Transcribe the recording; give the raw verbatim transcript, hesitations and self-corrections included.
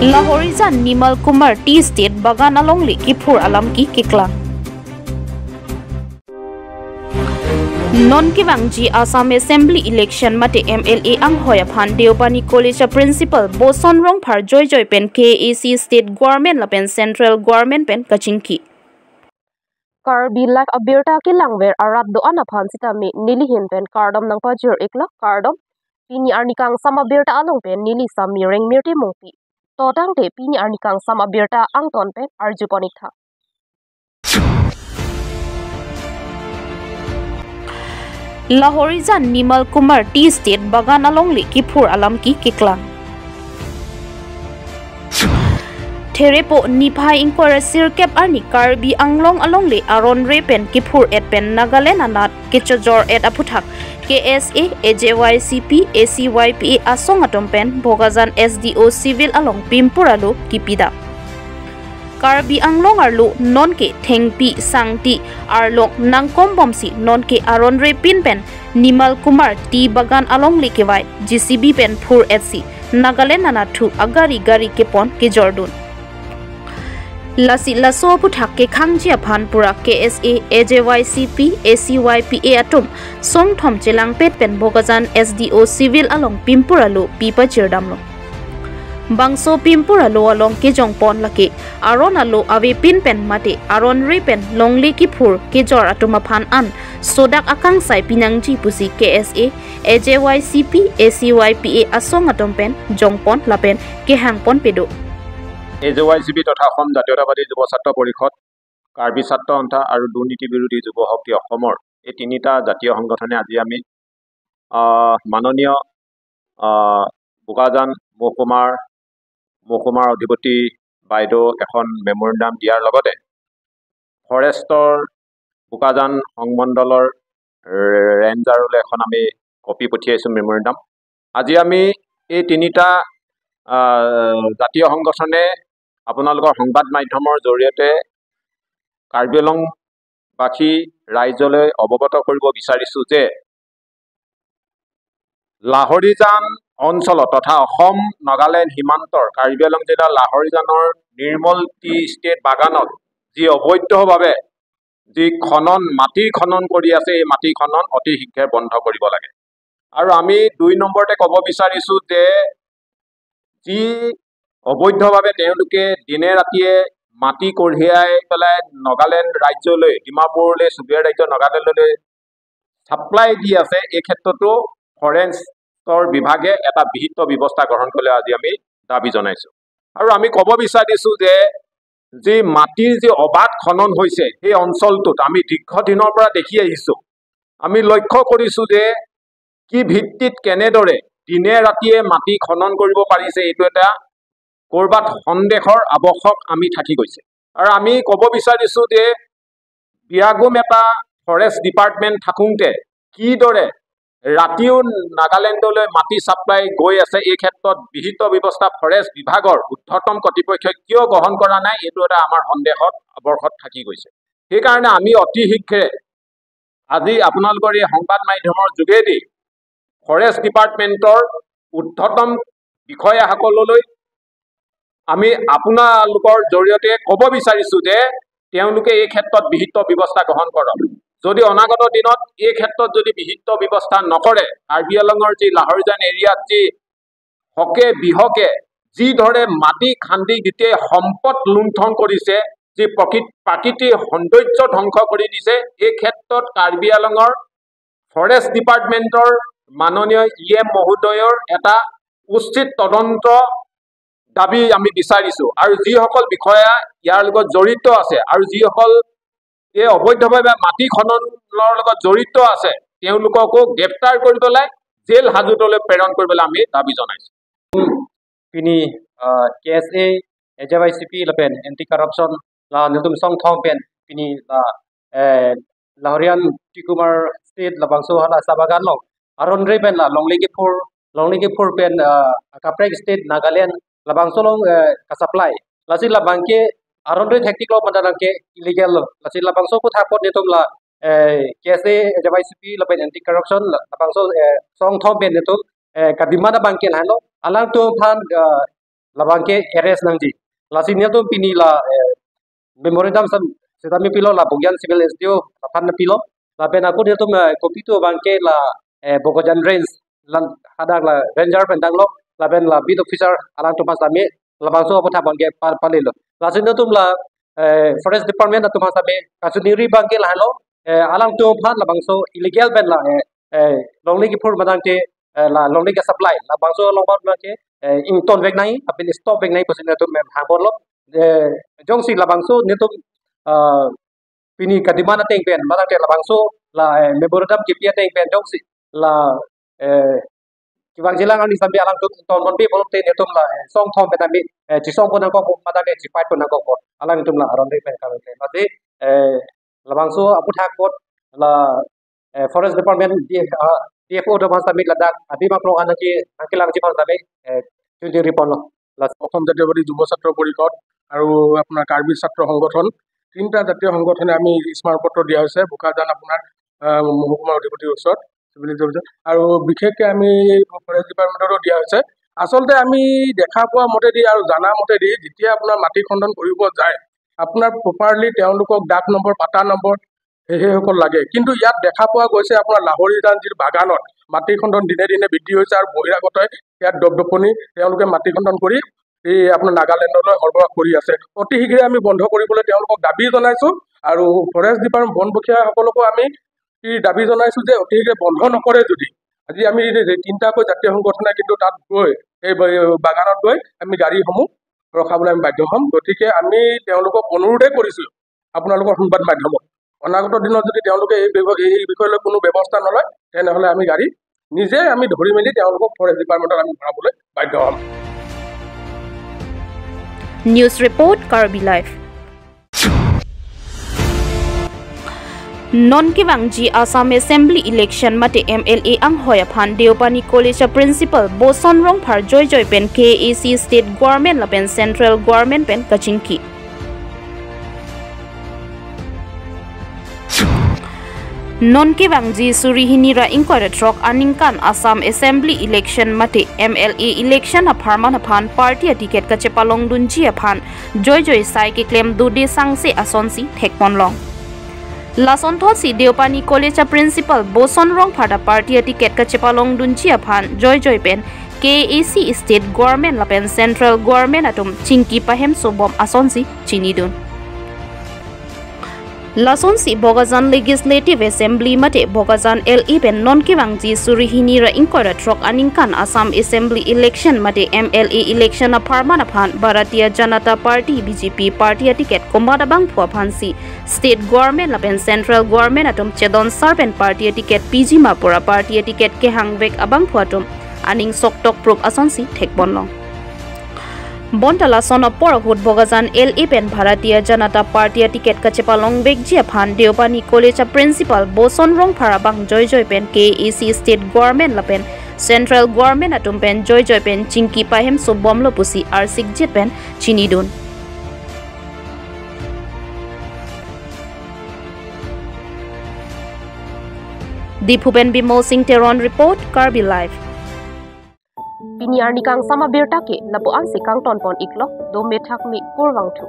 Lahorijan Nimal Kumar Tea Estate bagan alongle kiphur alam ke keklang. Non kevangji Assam Assembly election mate M L A anghoi aphan Deopani College a Principal Boson Rongphar joijoi pen K A A C State Government lapen Central Government pen kachingki. Karbi Live abirta kelangver arat do-an aphan sitame nelihin pen kardom nangpajir-iklo, kardom. Pini arni kangsam abirta along pen neli Sami Rengmirti Mongpi. To tangte pini arni kangsam abirta angton pen arjupon-iktha. Lahorijan Nimal Kumar Tea Estate bagan alongle kiphur alam ke keklang. Therepo niphai ingkoi ra sirkep arni Karbi Anglong alongle aron re pen kiphur-et pen Nagaland anat kechojor-et aputhak K S A, A J Y C P, A C Y P A asong atum pen Bokajan S D O Civil along pimpur alo kipidam. Karbi Anglong arlo nonke thengpi sangti arlong nangkombomsi nonke aron re pin pen Nimal Kumar Tea Bagan alongle kevai J C B pen phur-etsi Nagaland anat thu agari gari kepon kejordun. Lasi laso aputhak kekhangji aphan pura K S A, A J Y C P, A C Y P A atum songthom chelangpet pen Bokajan S D O Civil along pimpur alo pipachirdamlo. Bangso pimpur alo along kejongpon lake aron alo avepin pen mate aron re pen longle kiphur kejor atum aphan an sodak akangsai pinangji pusi K S A, A J Y C P, A C Y P A asong atum pen jongpon lapen kehangpon pedo. A J Y C P তথা অসম জাতীয়তাবাদী যুৱ ছাত্ৰ পৰিষদ, কাৰ্বি ছাত্ৰ সন্থা আৰু দুৰ্নীতি বিৰোধী যুৱ শক্তি অসমৰ এই তিনিটা জাতীয় সংগঠনে আজি আমি আহ, মাননীয় আহ, বোকাজান মহকুমাৰ মহকুমাৰ অধিপতি বাইদেউ এখন মেমৰেণ্ডাম দিয়াৰ লগতে ফৰেষ্টৰ বোকাজান সংমণ্ডলৰ ৰে- ৰেঞ্জাৰলৈ এখন আমি কপি পঠিয়াইছোঁ মেমৰেণ্ডাম। আজি আমি এই তিনিটা আহ, জাতীয় সংগঠনে আপোনালোকৰ সংবাদ মাধ্যমৰ জৰিয়তে কাৰ্বি আংলংবাসী ৰাইজলৈ অৱগত কৰিব বিচাৰিছোঁ যে লাহৰিজান অঞ্চলত তথা অসম নাগালেণ্ড সীমান্তৰ কাৰ্বি আংলং জিলাৰ লাহৰিজানৰ নিৰ্মল টি ষ্টেট বাগানত যি অবৈধভাৱে যি খনন, মাটিৰ খনন কৰি আছে, এই মাটি খনন অতি শীঘ্ৰে বন্ধ কৰিব লাগে। আৰু আমি দুই নম্বৰতে ক'ব বিচাৰিছোঁ যে যি অবৈধভাৱে তেওঁলোকে দিনে ৰাতিয়ে মাটি কঢ়িয়াই পেলাই নাগালেণ্ড ৰাজ্যলৈ, ডিমাপুৰলৈ, চুবুৰীয়া ৰাজ্য নাগালেণ্ডলৈ ছাপ্লাই দি আছে, এই ক্ষেত্ৰতো ফৰেষ্টৰ বিভাগে এটা বিহিত ব্যৱস্থা গ্ৰহণ কৰিলে আজি আমি দাবী জনাইছোঁ। আৰু আমি ক'ব বিচাৰিছোঁ যে যি মাটিৰ যি অবাধ খনন হৈছে সেই অঞ্চলটোত আমি দীৰ্ঘদিনৰ পৰা দেখি আহিছোঁ। আমি লক্ষ্য কৰিছোঁ যে কি ভিত্তিত কেনেদৰে দিনে ৰাতিয়ে মাটি খনন কৰিব পাৰিছে, এইটো এটা ক'ৰবাত সন্দেহৰ আৱশ্যক আমি থাকি গৈছে। আৰু আমি ক'ব বিচাৰিছোঁ যে বিয়াগোম এটা ফৰেষ্ট ডিপাৰ্টমেণ্ট থাকোঁতে কিদৰে ৰাতিও নাগালেণ্ডলৈ মাটি ছাপ্লাই গৈ আছে, এই ক্ষেত্ৰত বিহিত ব্যৱস্থা ফৰেষ্ট বিভাগৰ ঊৰ্ধ্বতম কৰ্তৃপক্ষই কিয় গ্ৰহণ কৰা নাই, এইটো এটা আমাৰ সন্দেহত আৱৰ্ষত থাকি গৈছে। সেইকাৰণে আমি অতি শীঘ্ৰে আজি আপোনালোকৰ এই সংবাদ মাধ্যমৰ যোগেদি ফৰেষ্ট ডিপাৰ্টমেণ্টৰ ঊৰ্ধ্বতম বিষয়াসকললৈ আমি আপোনালোকৰ জৰিয়তে ক'ব বিচাৰিছোঁ যে তেওঁলোকে এই ক্ষেত্ৰত বিহিত ব্যৱস্থা গ্ৰহণ কৰক। যদি অনাগত দিনত এই ক্ষেত্ৰত যদি বিহিত ব্যৱস্থা নকৰে, কাৰ্বি আংলঙৰ যি লাহৰিজান এৰিয়াত যি হকে বিহকে যি ধৰে মাটি খান্দি গোটেই সম্পদ লুণ্ঠন কৰিছে, যি প্ৰকৃ- প্ৰাকৃতিক সৌন্দৰ্য ধ্বংস কৰি দিছে, এই ক্ষেত্ৰত কাৰ্বি আংলঙৰ ফৰেষ্ট ডিপাৰ্টমেণ্টৰ মাননীয় ই এম মহোদয়ৰ এটা উচিত তদন্ত দাবী আমি বিচাৰিছোঁ। আৰু যিসকল বিষয়া ইয়াৰ লগত জড়িত আছে আৰু যিসকল এই অবৈধভাৱে মাটি খননৰ লগত জড়িত আছে, তেওঁলোককো গ্ৰেপ্তাৰ কৰি পেলাই জেল হাজোতলৈ প্ৰেৰণ কৰিবলৈ আমি দাবী জনাইছোঁ। Pini, ah, K S A, A J Y C P lapen anti corruption la netum songthom pen pini la, eh, Lahorijan Tea Kumar Estate labangso hala sa bagan along aron re pen la longle kiphur, longle kiphur pen, ah, kaprek state Nagaland labangso along, eh, kasupply. Lasi labang ke aron re thektik lo mada nang ke illegal lo. Lasi labangso aputhak apot netum la, eh, K S A, A J Y C P lapen anti corruption la- labangso, eh, songthom pen netum, eh, kademand abang ke lahenlo. Alangtum aphan, eh, labangke arrest nangji. Lasi nelitum pini la, eh, memorandum sam setame pilo la Bogyan Civil S D O aphan pilo. Lapen ako nelitum, eh, kopi tu abangke la, eh, Bokajan Range, lan hadak la ranger pen tanglo, lapen la beat officer alangtum aphan sitame labangso aputhak abangke pa-, palilo. Lasi nelitum la, eh, Forest Department atum aphan sitame kachiningri abangke lahelo, eh, alangtum aphan labangso illegal pen la, eh, eh, longle kephur matangte, eh, la longle ke-supply labangso along abangke, eh, ingtonvek nangji, lapen stopvek nangji pusi nelitum mem hang ponlo. Eh, jongsi labangso nelitum, ah, pini ka-demand ateng pen matangte labangso la, eh, memorandum kipi ateng pen jongsi la, eh, kevangjilang arni sitame alangtum ington ponpe pulote nelitum la, eh, song thom pen tame, eh, chesong pon nangkok, matangte chefight pon nangkok, alangtum la aron pen kave. Lasi, eh, labangso aputhak apot la, eh, Forest Department, D F, ah, D F O atum aphan sitame ladak adim aklong an nangke, nangkelangji aphan sitame, eh, chunjiri ponlo. Lasi অসম জাতীয়তাবাদী যুৱ ছাত্ৰ পৰিষদ আৰু আপোনাৰ কাৰ্বি ছাত্ৰ সংগঠন, তিনিটা জাতীয় সংগঠনে আমি স্মাৰক পত্ৰ দিয়া হৈছে বোকাজান আপোনাৰ, আহ, মহকুমা অধিপতিৰ ওচৰত, চিভিল ডিভিজন। আৰু বিশেষকৈ আমি ফৰেষ্ট ডিপাৰ্টমেণ্টৰো দিয়া হৈছে। আচলতে আমি দেখা পোৱা মতেদি আৰু জানা মতেদি যেতিয়া আপোনাৰ মাটি খণ্ডন কৰিব যায়, আপোনাৰ প্ৰপাৰলি তেওঁলোকক দাগ নম্বৰ, পাটা নম্বৰ, সেই, সেইসকল লাগে। কিন্তু ইয়াত দেখা পোৱা গৈছে আপোনাৰ লাহৰি ধান যিটো বাগানত মাটি খণ্ডন দিনে দিনে বৃদ্ধি হৈছে আৰু বহিৰাগতই ইয়াত দপদপনি তেওঁলোকে মাটি খণ্ডন কৰি এই আপোনাৰ নাগালেণ্ডলৈ সৰবৰাহ কৰি আছে। অতি শীঘ্ৰে আমি বন্ধ কৰিবলৈ তেওঁলোকক দাবী জনাইছো আৰু ফৰেষ্ট ডিপাৰ্টমেণ্ট বন বিষয়াসকলকো আমি এই দাবী জনাইছো যে অতি শীঘ্ৰে বন্ধ নকৰে যদি আজি আমি এই তিনিটাকৈ জাতীয় সংগঠনে কিন্তু তাত গৈ এই ব-, বাগানত গৈ আমি গাড়ীসমূহ ৰখাবলৈ আমি বাধ্য হ'ম। গতিকে আমি তেওঁলোকক অনুৰোধে কৰিছো, আপোনালোকৰ সংবাদ মাধ্যমত অনাগত দিনত যদি তেওঁলোকে এই ব্যৱ-, এই বিষয় লৈ কোনো ব্যৱস্থা নলয়, তেনেহ'লে আমি গাড়ী নিজে আমি ধৰি মেলি তেওঁলোকক ফৰেষ্ট ডিপাৰ্টমেণ্টত আমি ভৰাবলৈ বাধ্য হ'ম। News report, Karbi Live. Non kevangji Assam Assembly election mate M L A anghoi aphan Deopani College a Principal Boson Rongphar joijoi pen K A A C State Government lapen Central Government pen kachingki. Non kevangji suri hini ra ingkoi ra throk aningkan Assam Assembly election mate M L A election apharman aphan party a ticket kachepalongdunji aphan joijoi sai keklem dode sangse asonsi thekponlong. Lasonthotsi Deopani College a Principal Boson Rongphar ta party a ticket kachepalongdunji aphan joijoi pen K A A C State Government lapen Central Government atum chingki pahemso bom asonsi chinidun. Lasonsi Bokajan Legislative Assembly mate Bokajan L A pen non kevangji suri hini ra ingkoi ra throk aningkan Assam Assembly election mate M L A election apharman aphan Bharatiya Janata Party, B J P, party a ticket komat abangphu aphansi State Government lapen Central Government atum chedon sar pen party a ticket piji ma pura party a ticket kehangvek abangphu atum aning soktok prup asonsi thekponlong. Bonta lason apor ahut Bokajan L A pen Bharatiya Janata Party a ticket kachepalongvekji aphan Deopani College a Principal Boson Rongphar abang joijoi pen K A A C State Government lapen Central Government atum pen joijoi pen chingki pahemso bomlo pusi arsikjit pen chinidun. Diphu pen Bimol Singh Teron report, Karbi Live. Pini arni kangsam abirta ke lapu-ansi kangtonpon iklo, do methak me kurvangthu.